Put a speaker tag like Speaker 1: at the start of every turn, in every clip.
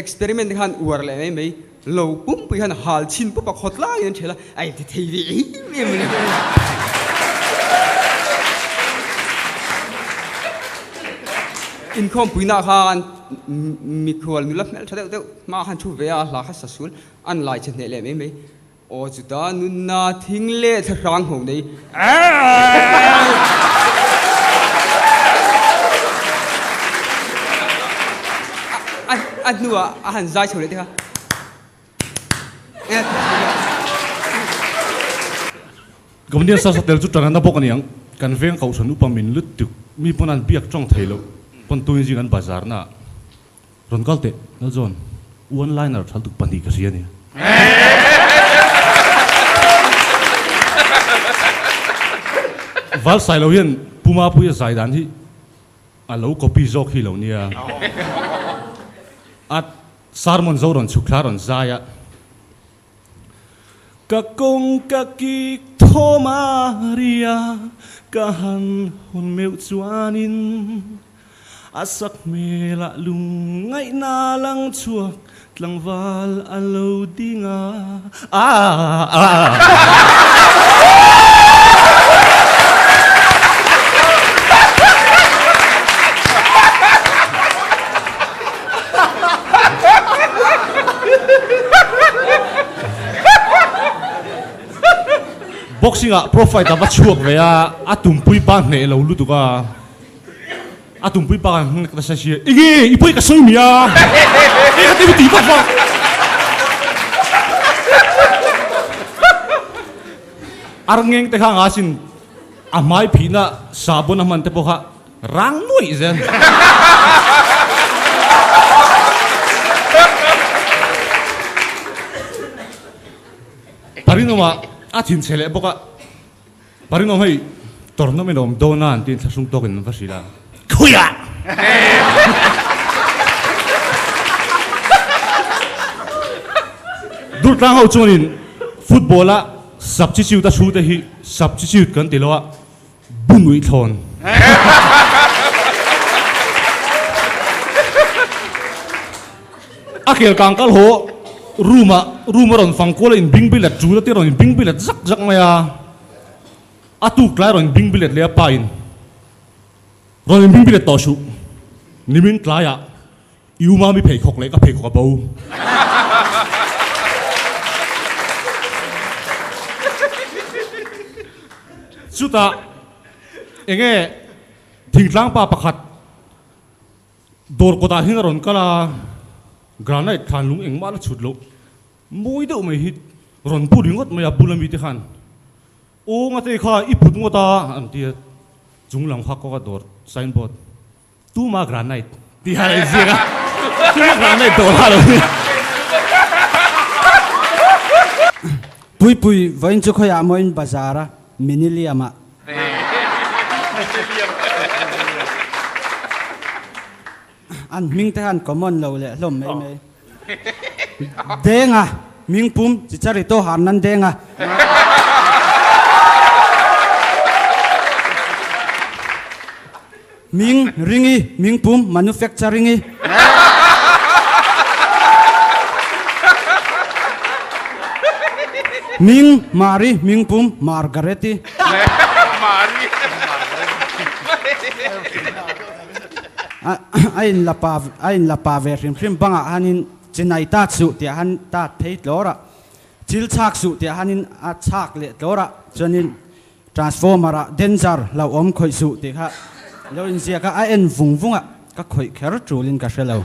Speaker 1: Experiment te khan uar leh mai mai lo pumpui khan hal chhin pup a khawt laiin an ṭhel a, a inti thei ve em em a ni. Inkhawmpuina khan mikhual nula hmelṭha deuh deuh hma khan thu ve a, hla kha sa sul an lai che hneh leh mai mai. Aw chuta nunna thing leh thlahrang ho nei a hnuah a han zai chho leh te kha.
Speaker 2: Comedian sa sa tel chu tan a na bawk a niang. Kan veng kohhran upa min lut tuk mi pawn an biak tawng thei loh pawn tuin zing an bazar na ah Rawn kal teh, Lalzawn, one liner thal tuk pahnih ka hria a nia. Val Sailo hian Pu Mapuia zai dan hi a lo copy zawk hi lo nia. A sermon zo rawn chhuk thla rawn zai a. Ka kawng ka kik thaw Maria, ka han hawn meuh chuanin a sak hmelah lungngaihna lang chhuak tlangval a lo ding a. Boxing ah pro fight a va chhuak ve a, a tumpui pa hneh lo lutuk a, a tumpui pa khan hnek nasa sia, Enge i pawi ka sawi mi a, eng ka ti ti vak vak. Arngeng te kha nga sin a hmai phihna sahbawn a hman te pawh kha Rang nuaih zel. Parinawma a thinchhe leh bawk a, Parinawm hei tournament a awm dawn a an tiin thlahrung tawkin an va hrilh a, Khawiah! Durtlang ho chuanin football a substitute a thu te hi substitute kan ti lo a, Bunui thlawn. A kel kang kal haw room ah room a rawn fang kual a in bing bilet tul a te rawn in bing bilet zak zak mai a, a tuk tlai rawn in bing bilet leh a pa in rawn in bing bilet tawh suh nimin tlai ah I u mami pheikhawk leh ka pheikhawk a bo. Chutah enge thingtlang pa pakhat dawr kawtah hian a rawn kal a, granite thlan lung engmah la chhut loh mawi deuh mai hi rawn pu ringawt mai a bula mite khan aw ngate kha i put ngawt a an ti a, chung lam kha kawka dawr signboard. Tuma granite tih a inziak a, tuma granite dawr a lo ni.
Speaker 3: Puipui vawiin chu khawiah maw in bazar a, Miniliam ah. An hming te khan common lo leh hlawm mai mai. Denga, Mingpum, Chicharito Harnan Denga. Ming Ringi, Mingpum, Manufacturingi. Ming Mari, Mingpum, Margareti. A in la pa a in la pa ve hrim hrim bangah hanin chinai tat suh tih ah han tat phei tlawr a, chil chhak suh tih ah hanin a chhak leh tlawr a, chuanin transformer ah danger hlauhawm khawih suh tih kha lo inziak a, a en vung vung a, ka khawih kher tulin ka hre lo.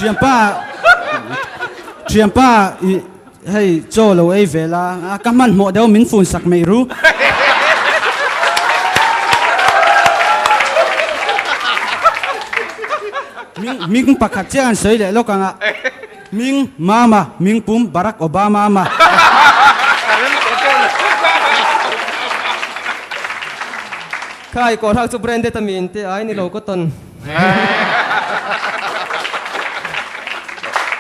Speaker 3: Thianpa Thianpa i hei chaw lo ei ve la ka hmanhmawh deuh min fun sak mai ru. Ming pakhat chiah an sawi leh lawk ang a. Ming Mama, Ming pum Barack Obama ma.
Speaker 1: Khai kawr hak chu branded a mi in te ai ni lo cotton.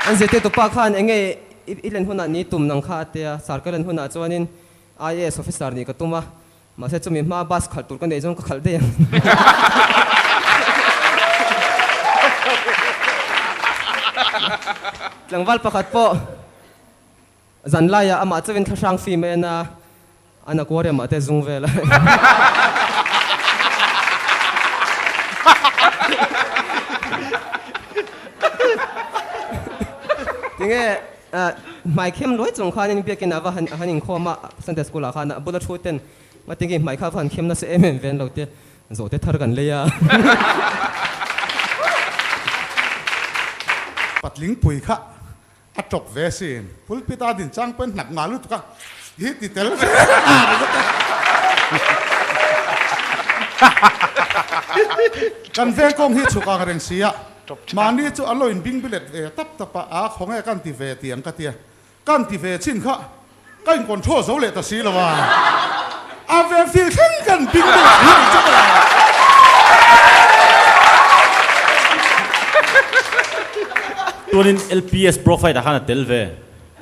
Speaker 1: An zirtirtu pa khan enge.
Speaker 4: i len hunah ni tum nang kha a tia, sir ka len hunah chuanin IAS officer nih ka tum a, mahse chumi hma bus khalh tur ka neih zawng ka khalh daih ang. Tlangval pakhat pawh zan laiah amah chauhin thlahrang film a en a, an aquarium ah te zung vel a. Tinge hmai khem luai chung khanin biakin ah va han inkhawm a, Sunday school ah khan a bula thu ten ngatinge hmai kha va han khem nasa em em ve an lo tia, zawhte thar kan lei a.
Speaker 5: Patling pui kha A tawp ve sin. Pulpit a din chang pawn hnap ngah lutuk a hi ti tel ve nghal ringawt a. Kan veng kawng hi chhuk ang reng si a, mahni chu an lo in bing bilet ve tap tap a, a khawnge kan ti ve ti ang ka tia. Kan ti ve chin kha ka in control zo leh ta si lo a, a veng fil thleng kan bing bilet nghal chauh a.
Speaker 6: Chuanin LPS profile ah khan a tel ve.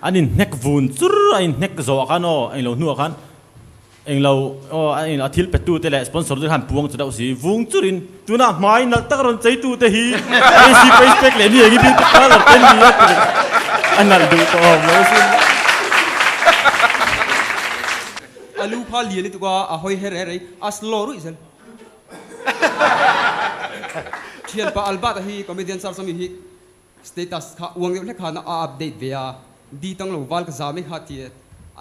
Speaker 6: An in hnek vun chur a in hnek zawh ah khan aw englo hnuah khan englo aw a in a thil pe tu te leh sponsor te khan puang chu deuh si vung chur in tunah hmai nalh tak rawn chei tu te hi AC pace pack leh ni eng i beauty parlour te ni a ti a nalh duh tawh awm lo sin.
Speaker 1: A lu kha lian lutuk a, a hawi her her ei a slow ruih zel. Thianpa Albert-a hi comedian search ami hi status kha uang deuh hlek khan a update ve a, di tang lo val ka za mai kha ti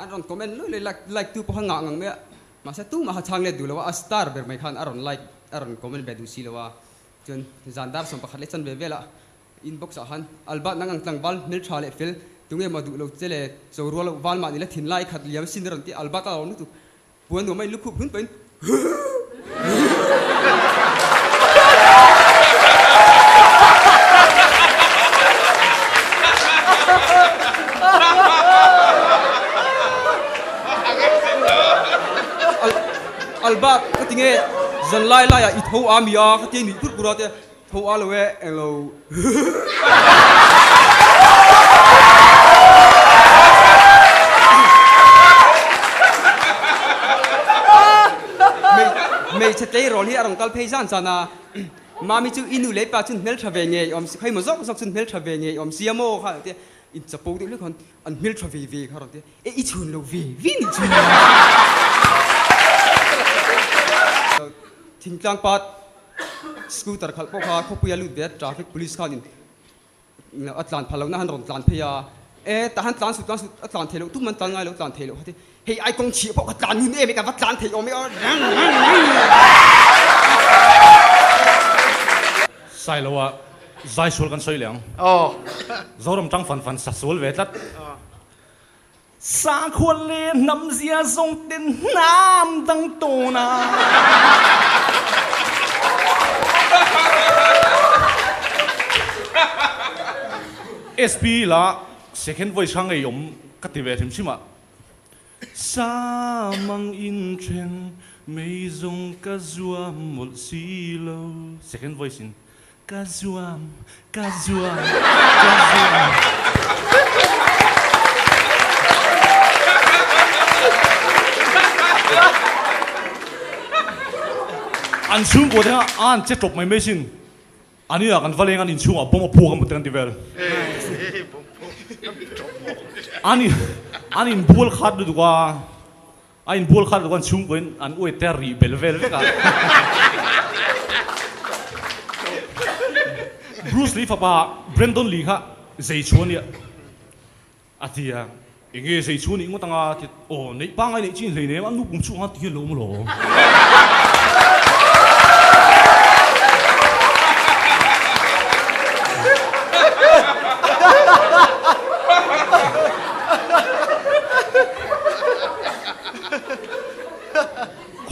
Speaker 1: an rawn comment luai luai like like tu pawh kha ngah ngang mai a, mahse tumah kha chhang let duh lo a, a star ber mai khan a rawn like a rawn comment ve duh si lo a, chuan zan dar 11 leh chanve velah Inbox ah khan Albert nang ang tlangval hmeltha leh fel tunge maw duh lo che le cho rual loh val mah ni la thinlai khat liam sin a rawn ti Albert a lawm lutuk puan nuam a in lukhup hun pawhin Albert ka ti nge zan lai lai ah i tho a mi a ka ti a nuih pur pur a tia Tho a lo e englo. Hmeichhe tleirawl hi a rawn kal phei zan zan a, Mami chu i nu leh i pa chun hmeltha ve ngei awm si, khawimaw zawk zawk chun hmeltha ve ngei awm sia maw kha tia inchapo deuh hlek khan an hmeltha ve ve kha rawn ti a, e i chhun lo ve ve nih chhun. Thingtlang pa Scooter khalh pawh kha khawpuia lut ve a, traffic police khanin a tlan phal lohna han rawn tlan phei a, e tah han tlan suh tlan suh a tlan theih loh tum an tlan ngai lo tlan theih loh kha ti, hei ai kawng chhiah pawh ka tlan hun em e ka va tlan theih awm e aw rang rang rang.
Speaker 2: Sailoa zai sual kan sawi leh ang. Zoram tang fan fan sa sual ve tlat. Sakhua leh hnam zia zawng ten hnam dang tawn a. SP la second voice kha ngei awm ka ti ve hrim hrim a. Sa mang in then mei zawng ka zuam mawlh si lo. Second voice in Ka zuam, ka zuam, ka zuam. An chhungkua te kha an che tawp mai mai sin. Ani ah kan va leng an inchhungah bawm a phuak a mut te kan ti vel. An an inbual khat lutuk a. A inbual khat lutuk an chhungkua in an uai te a rih bel vel vek a. Bruce Lee fapa Brandon Lee kha zei chhu a nia a ti a, enge zei chhu a nih ngawt anga ti aw neih pangngai neih chin hleinem a nu pum chhung khan ti hian lo awm alawm.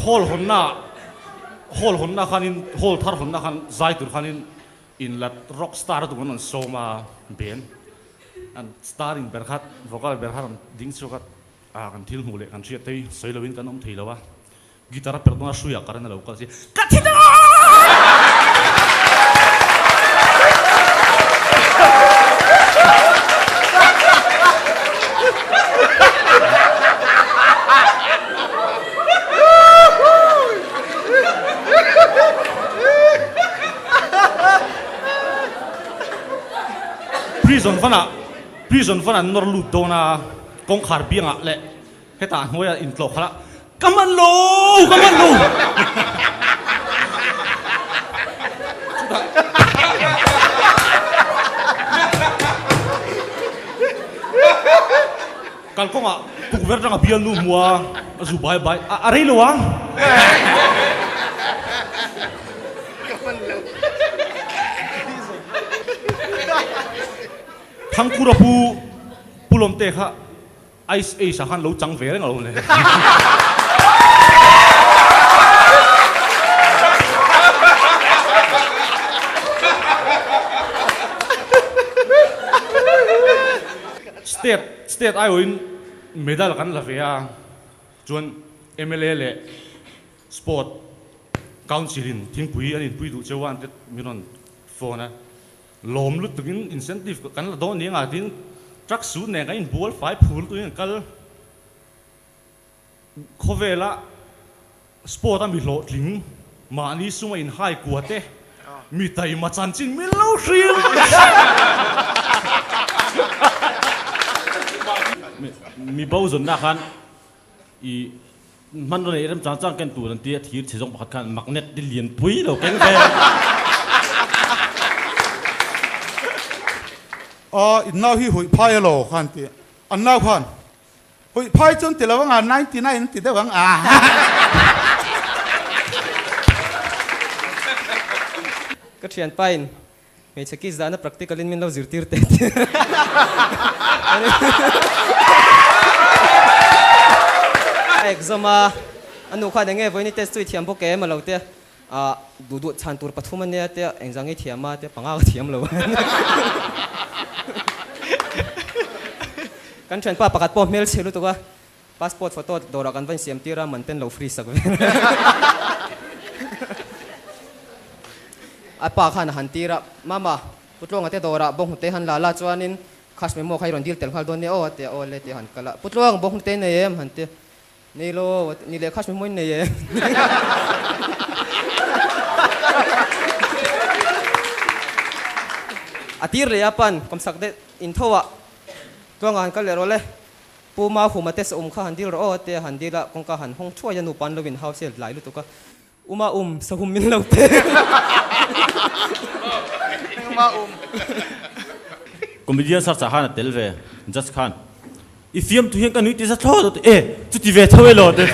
Speaker 2: Hall hawnna hall hawnna khanin hall thar hawnna khan zai tur khanin inlat rock star a tum an rawn sawm a band an star in ber khat vocal ber khat an ding chhuak a ah kan thil hmuh leh kan hriat te hi sawi lovin kan awm thei lo a guitar a perh dawn a hruiah current a lo kal si ka thi dawn! van ah prison van an nawr lut dawn a, kawngkhar biangah leh hetah hnuaiah intlawh khalh a, Ka man lo! Ka man lo! Chutah kalkawngah tukverh atanga bialnu hmu a, a zu bai bai a, a rei lo ang. Thangkura pu Pu Lawmte kha Ice Age ah khan lo chang ve reng alo le. State state aiawhin medal kan la ve a, chuan mla leh sport council in thingpui an inpui duh cheu a an ti min rawn phone a. Lawm lutukin incentive kan la dawn nia tin truck suit nen kan inbual fai phur lutukin kan kal khawvela sport a mi hlawhtling mahni suma inhai kua te mi taima chanchin min lo hrilh.
Speaker 6: Mi bo zawnna khan i Hmanraw nei rem chang chang ken tur an ti a, thir chhe zawng pakhat khan magnet te lian pui lo keng ve.
Speaker 5: Aw in nau hi huih phai elaw khan ti an nau khan huih phai chuan ti lo anga 99 an ti deuh ang a.
Speaker 4: Ka thianpa in Hmeichhe kiss dahna practical in min lo zirtir teh tih a exam a, a nu khan enge vawiin i test chu i thiam bawk em a lo tia, ah duh duh chhan tur pathum a nia tia engzang i thiam a tia panga ka thiam lo Kan thianpa pakhat pawh hmelchhe lutuk a, passport photo dawrah kan va insiam tir a, man ten lo free sak vel. A pa khan a han tir a, Mama, Pu Tluanga te dawrah bawnghnute han la la chuanin cash memo kha i rawn dil tel nghal dawn nia aw a ti a, aw le ti a han kal a, Pu Tluang, bawnghnute i nei em? han ti a, Nei lo a ti, Ni leh cash memo i nei em? A tir leh a pan, kawmsak deuh intho ah Tluanga han kal leh rawh le, Pu Mahuma te sa um kha han dil rawh aw a ti a, han dil a, kawngka han hawng thuai a, nupa an lo inhau sel tlai lutuk a. Uma um, sahum min lo pe.
Speaker 7: Uma um.
Speaker 6: Comedian search ah khan a tel ve, judge khan i fiamtu hian ka nui ti za thlawt a ti, e chuti ve tho elaw te.